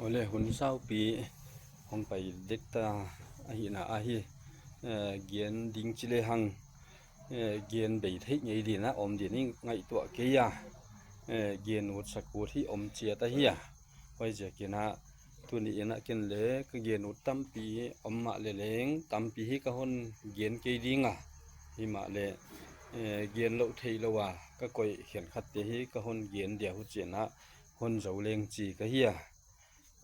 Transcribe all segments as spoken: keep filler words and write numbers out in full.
Awle, hun saupi hong pai dek ta ahihna ahi, eh, gen ding chi lehang, eh, gen bei theih ngei ding a om ding in ngaihtuah kei a, eh, gen ut sak ut hi om chiat ahi a. Huaiziakin a, tuni in a ken le ka gen ut tampi om mahleh leng, tampi hi ka hon gen kei ding a. Himahleh, eh, gen louh theih louh a ka koih khenkhatte hi ka hon gen dia, huchiin a hon zou leng chi ka hi a.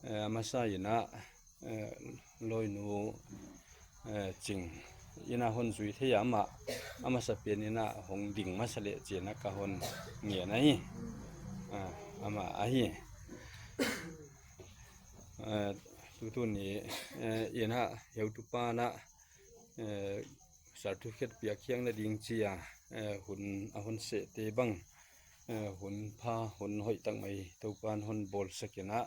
Eh, a masa in a, eh, lawinu, eh, Ching in a hon zui thei a, amah, a masapen in a hong ding masa leh chiin a ka hon ngen ahi. Ah, amah ahi. Eh, tutu ni, eh, in a heutupa'n a, eh, certificate piak khiakna ding chi a, eh, hun a hon sehte bang, eh, hun pha, hun hoihtak mai Toupa'n hon bawlsak in a,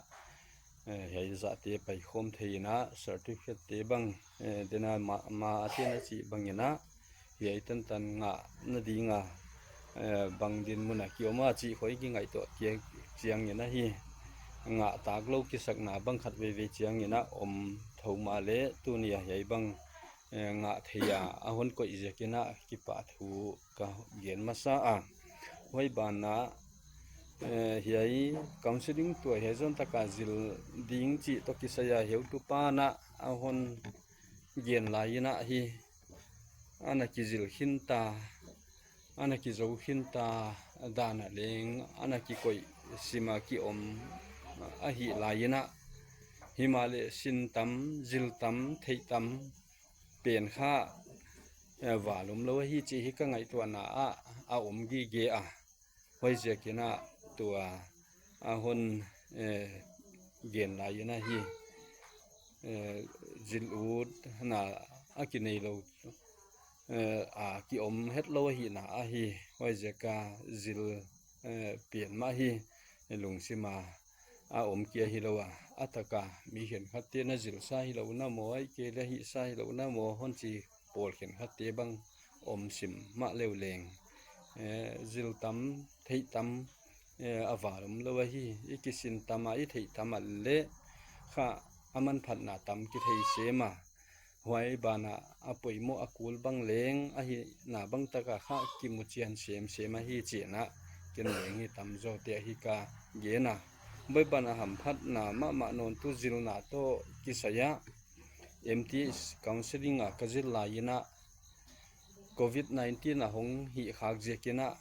eh, hiai zahte paikhawm thei in a, certificate te bang, eh, den a ma, ma a ten a chih bang in a, hiai tantan ngahna ding a, eh, bang dinmun a ki om a chih khawng i ngaihtuah kei chiangin a hi, ngah tak lou kisakna bang khat veivei chiangin a om thou mahleh, tuni a hiai bang, eh, ngah thei a a hon koih ziakin a kipahthu ka gen masa a. Huai banah, eh, hiai counselling tua hiai zon taka zil ding chih toh kisai a heutupa'n a a hon gen lai in a hi, ana kizil khin ta, ana kizou khin ta dan a leng ana kikoih sim a ki om ahih lai in a, himahleh sin tam, zil tam, theih tam pen kha, eh, val om lou ahi chih hi ka ngaihtuahna ah a om gige a. Huaiziakin a tua a hon, eh, gen lai in a hi, eh, zil utna a kinei lou, eh, a ki om het lou ahihna ahi. Huaiziak a zil, eh, pian mah hi lungsim a a om kia hilou a, a taka mi khenkhatte'n a zilsa hilou na maw, ahihkeileh hihsa hilou na maw, hon chi pawl khenkhatte bang om sim mahleh leng, eh, zil tam, theih tam, eh, a val om lou ahi. I kisin tam a, i theih tam a leh kha a manphatna tam kithei sem a. Huai banah a poimoh a kul bang leng ahihna bang taka kha kimu chian semsem ahi chiin a, ken leng hi tamzawte ahi ka gen a. Huai banah hamphatna mahmah nawn tu zilna toh kisai a, M T S counselling a ka zil lai in a, covid nineteen a hong hih khak ziakin a,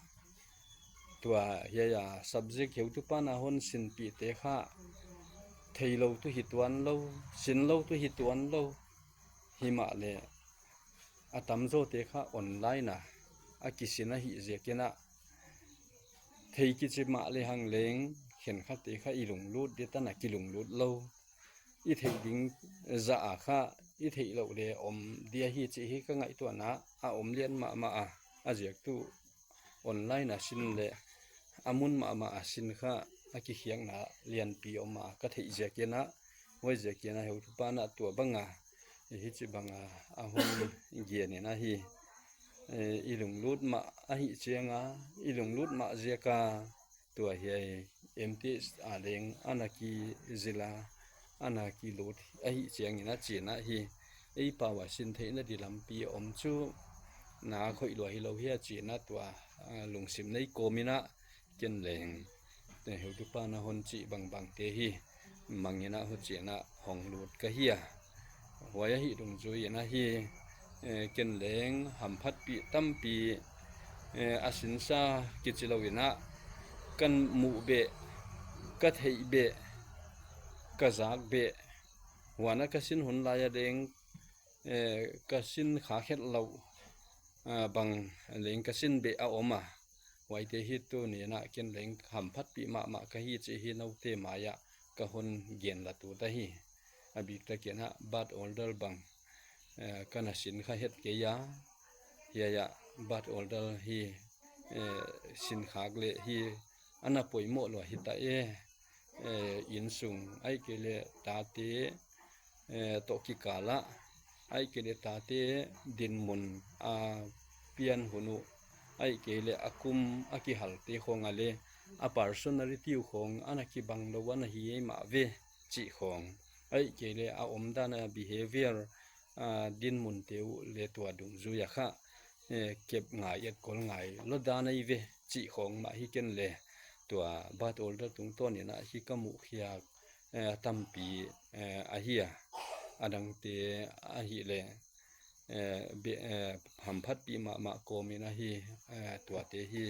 tua hiai a subject heutupa'n a hon sinpihte kha theilou tuh hi tuanlou, sinlou tuh hi tuanlou. Himahleh a tamzawte kha online a a kisin ahih ziakin a, thei kichi mahlehang leng khenkhatte kha i lunglut di tan a kilunglut lou. I theih ding zah a kha i theih louh leh om di ahi chih hi ka ngaihtuahna a om lian mahmah a, a ziak tuh online a sin leh a mun mahmah a sin kha a kikhiakna lianpi om a ka theih ziakin a, huaiziakin a heutupa'n a tua bang a, hichibang a a hon gen in a hi, eh, i lunglut mah ahih chiang a, i lunglut mah ziak a tua hiai M T S a leng ana kizil a, ana kilut ahih chiangin a chiin a hi, ei pau a sin theihna di lampi om chu na khoih lua hilou hia chiin a tua, ah, lungsim nei kawm in a ken leng, eh, heutupa'n a hon chih bangbangte hi mang in a huchiin a hong lut ka hi a. Huai ahi dungzui in a hi, eh, ken leng hamphatpih tampi, eh, a sinsa kichi lou in a, kan muh beh, ka theih beh, ka zak beh, huan a ka sin hun lai a leng, eh, ka sin kha khet louh, ah, bang leng ka sin beh a om a. Huaite hi tuni in a ken leng hamphatpih mahmah ka hi chih hi noute mai ah ka hon gen la tuh ta hi. A biktakin a birth order bang, eh, ka na sin kha het kei a. Hiai ah birth order hi, eh, sin khak leh hi ana poimoh lua hita e. Eh, innsung, ahihkeileh tate, eh, toh kikal ah, ahihkeileh tate dinmun a pian hun uh, ahihkeileh a kum a kihalte khawng a leh a personality uh khawng ana kibang lou ana hi ei mah ve. chih khong. Ahihkeileh a omdan a behavior, a dinmun te uh leh tua dungzui a kha, eh, kep ngai, etkol ngai lou dan ahi ve chih khong mah hi ken leh tua birth order tungtawn in a hi ka muh khiak, eh, tampi, eh, ahi a. A dangte ahihleh, eh, be-, eh, hamphatpih mahmah kawm in a hi, eh, tuate hi,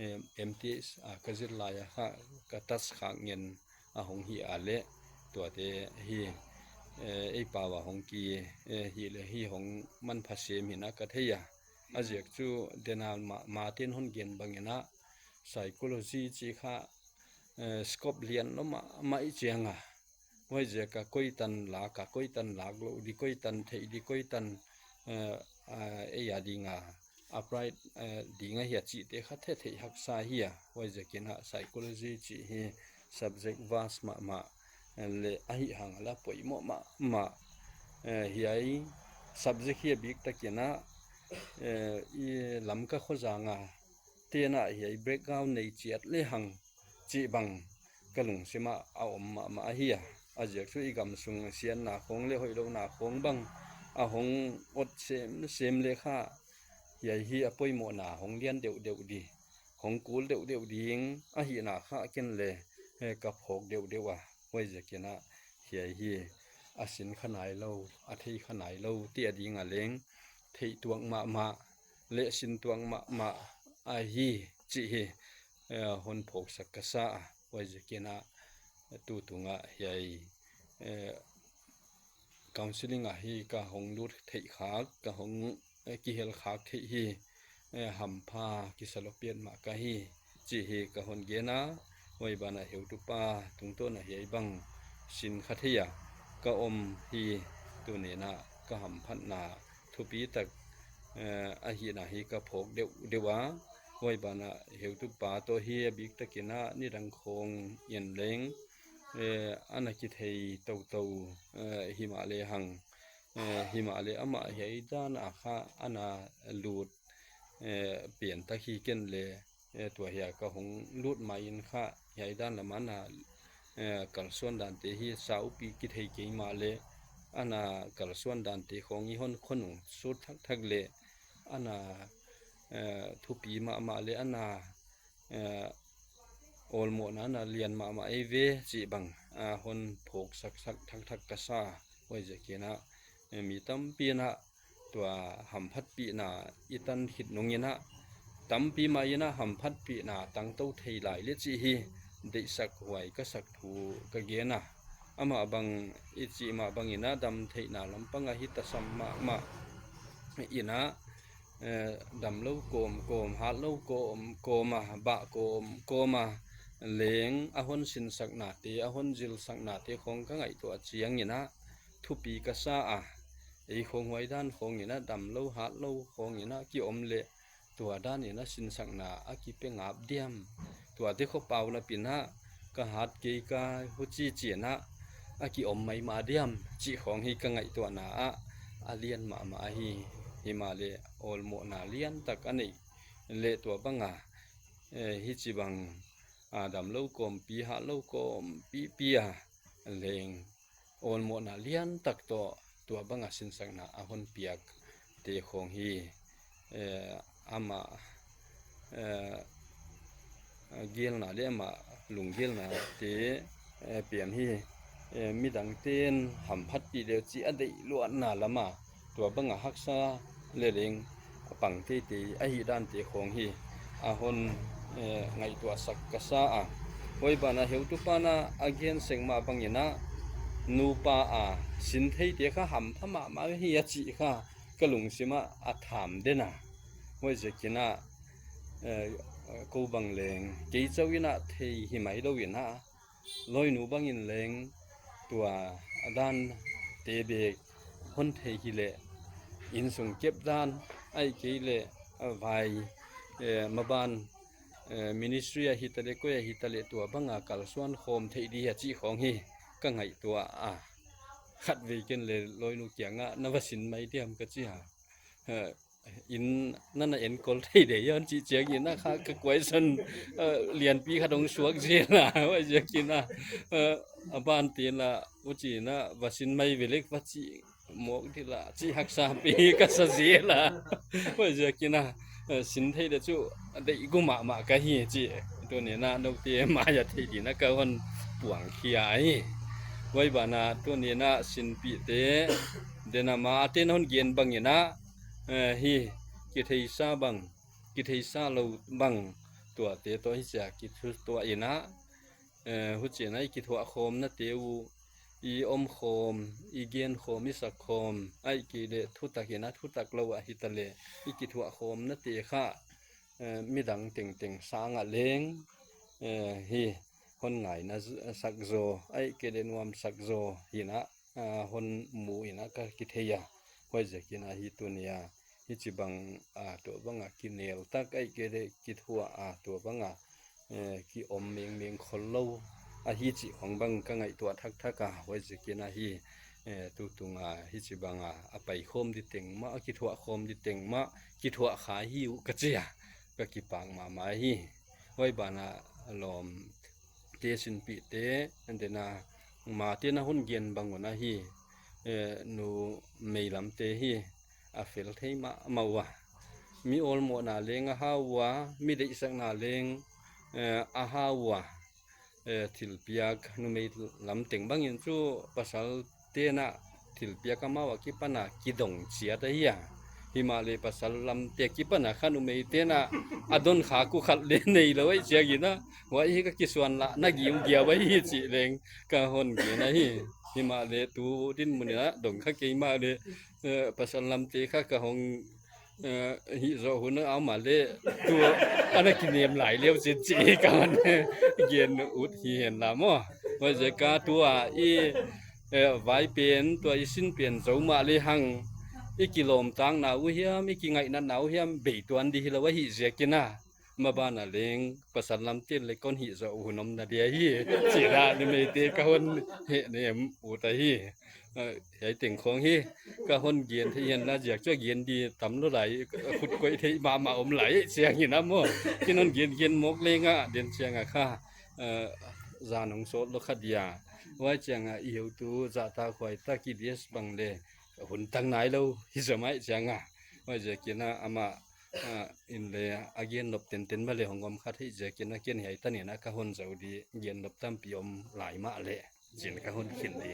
eh, M T S, ah, ka zil lai a kha ka test khak ngen a hong hi a leh tuate hi, eh, ei pau a hong ki, eh, hi leh hi hong manpha sem hi in a ka thei a. A ziak chu dena ma, ma ten hon gen bang in a psychology chih kha, eh, scope lian lou mahmah i chiang a. Huaiziak a koitan lak a, koitan lak lou di, koitan theih di, koitan, eh, ah, ei a ding a upright, eh, ding ahia chihte kha the theih haksa hi a. Huaiziak in a psychology chih hi subject vast mahmah, eh, leh ahihhang a la poimoh mahmah, eh, hiai subject hi a biktak in a, eh, i Lamka khozang a te'n a hiai background nei chiat lehang chih bang ka lungsim ah a om mahmah ahi a. A ziak chu i gamsung siatna khong leh hoihlouhna khong bang a hong ot semsem leh kha hiai hi a poimohna hong lian deuhdeuh di, hong kul deuhdeuh ding ahihna kha ken leh, eh, ka phawk deuhdeuh a. Huaiziak in a hiai hi a sin kha nailou, a thei kha nailou te a ding a leng theih tuak mahmah leh sin tuak mahmah ahi chih hi, eh, hon phawksak ka sa a. Huaiziak in a tutung a hiai, eh, counselling a hi ka hong lut theih khak, ka hong, eh, kihel khak theih hi, eh, hampha kisa lou pian mah ka hi chih hi ka hon gen a. Huai ban a heutupa tungtawn a hiai bang sin kha thei a ka om hi. Tuni'n a ka hamphatna thupi tak, eh, ahihna hi ka phawk deuhdeuh a. Huai ban a heutupa toh hi a biktak in a nidang khong in leng, eh, ana kithei toutou, eh, himahleh hang, eh, himahleh amah hiai dan a kha ana lut, eh, pian tak hi ken leh, eh, tua hiai ka hong lut mai in kha hiai dan lam ana, eh, kalsuan dante hi saupi kithei kei mahleh ana kalsuan dante khong i hon khonung sut thakthak leh ana, eh, thupi mahmah leh ana, eh, awlmohna ana lian mahmah ei ve chih bang a hon phawksaksak thakthak ka sa. Huaiziak in a, eh, mi tampi in a tua hamphatpihna i tan khit nung in a, tampi mah in a hamphatpihna tangtou thei lai leh chih hi deihsak huai ka sak thu ka gen a. Amah bang i chih mah bang in a damtheihna lampang a hi tasam mahmah in a, eh, damlou kawmkawm, hatlou kawmkawm a, bah kawmkawm a leng a hon sinsaknate, a hon zilsaknate khong ka ngaihtuah chiang in a thupi ka sa a. Ei khong huai dan khong in a damlou hatlou khong in a ki om leh tua dan in a sinsakna a kipe ngap diam, tuate khop pau na pin a ka hat kei ka huchi chiang a a ki om maimah diam chih khong hi ka ngaihtuahna ah a lian mahmah ahi. Himahleh awlmohna lian tak a neih leh tua bang a, eh, hichibang a damlou kawmpi, hatlou kawmpipi a leng awlmohna lian tak toh tua bang a sinsakna a hon piakte khong hi, eh, amah, eh, gelna leh amah lunggilna te, eh, pian hi, eh, midangte'n hamphatpih leh chih a deih luatna lam a tua bang a haksa leh leng a pang teitei ahih dante khong hi a hon, eh, ngaihtuahsak ka sa a. Huai ban a heutupa'n a gen sek mah bang in a nupa a sin theite kha hampha mahmah hi a chih kha ka lungsim ah a tham den a. Huaiziak in a, eh, kou bang leng kei chauh in a thei hi mai lou in a, lawinu bang in leng tua dante bek hon thei hileh, innsung kep dan ahihkeileh, eh, vai, eh, maban, eh, ministry a hitaleh koi a hitaleh tua bang a kalsuan khawm theih di a chih khong hi ka ngaihtuah a. Khatvei ken leh lawinu kiang ah na va sin mai diam ka chi a. Eh, in nana enkol thei de hia chih chiangin a kha ka question, eh, lianpi khat hong suak zel a, huaiziakin a, eh, a ban te la huchiin a va sin mai ve lek va chi mawk di la chih haksa pi ka sa zel a, huaiziakin a, eh, sin thei de chu a deih gu mahmah ka hi chih tuni'n a noute mai a theih dingin a ka hon puang khia hi. Huai banah tuni'n a sinpihte, den a ma a ten hon gen bangin a, eh, hi kitheisa bang, kitheisa lou bang, tuate toh hichia kithutuah in a, eh, huchiin a i kithuah khawmnate uh, i om khawm, i gen khawm, i sak khawm, ahihkeileh thutak in a thutak lou a hitaleh i kithuah khawmnate kha, eh, midang tengteng sang a leng, eh, hi hon ngaina z-, sak zaw, ahihkeileh nuamsak zaw hi'n a, ah, hon mu in a ka kithei a. Huaiziakin a hi tuni a, hichibang, ah, tuabang a kinel tak ahihkeileh kithuah, ah, tuabang a, eh, ki om mengmeng khollou ahi chih khong bang ka ngaihtuah thakthak a, huaiziakin a hi, eh, tutung a hichibang a, a pai khawm di teng mah, a kithuah khawm di teng mah, kithuah kha hi uh ka chi a, ka kipak mahmah hi. Huai banah lawm te sinpihte, den a ma ten a hon gen bang un a hi, eh, numei lamte hi a fel thei mahmah ua. Mi awlmohna leng a hau ua, mi deihsakna leng, eh, a hau ua. Eh, thilpiak numei lam teng bangin chu pasal ten a thilpiak amau a kipan a kidong chiat ahi a. Himahleh pasal lamte kipan a kha numei ten a a don kha ku khat leng neilou ahih chiangin a, huai hi ka kisuanlahna giugiau ahi chih leng ka hon gen ahi. Himahleh tu dinmun in a dong kha kei mahleh, eh, pasal lamte kha ka hong, eh, hih zoh hun a om a leh, tu ana kinem lai leuchin chih ka hon gen ut hi hen la maw. Huaiziak a tua i, eh, vai pen, tua i sin pen zou mahlehang, i kilawmtakna uh hiam, i kingainatna uh hiam bei tuan di hilou ahih ziakin a, maban a leng pasal lamte leh kon hih zoh hun omna dia hi, chih a numeite ka hon hehnem ut ahi. Eh, hiai teng khong hi ka hon gen thei hen la, ziak chu a gen di tamlou lai, khut koih theih mahmah om lai chiangin a maw, ken hon gen gen mawk leng a, den chiang a kha, eh, zan hong sawt lou kha dia. Huai chiang a i heutu zahtakhuai tak i des bang leh hun tang nailou hi zaw mai chiang a. Huaiziakin a amah, ah, in leh a gen nop tenten mah leh hong om kha thei ziakin a ken hiai tan in a ka hon zou di, gen nop tampi om lai mahleh chi'n ka hon khin di.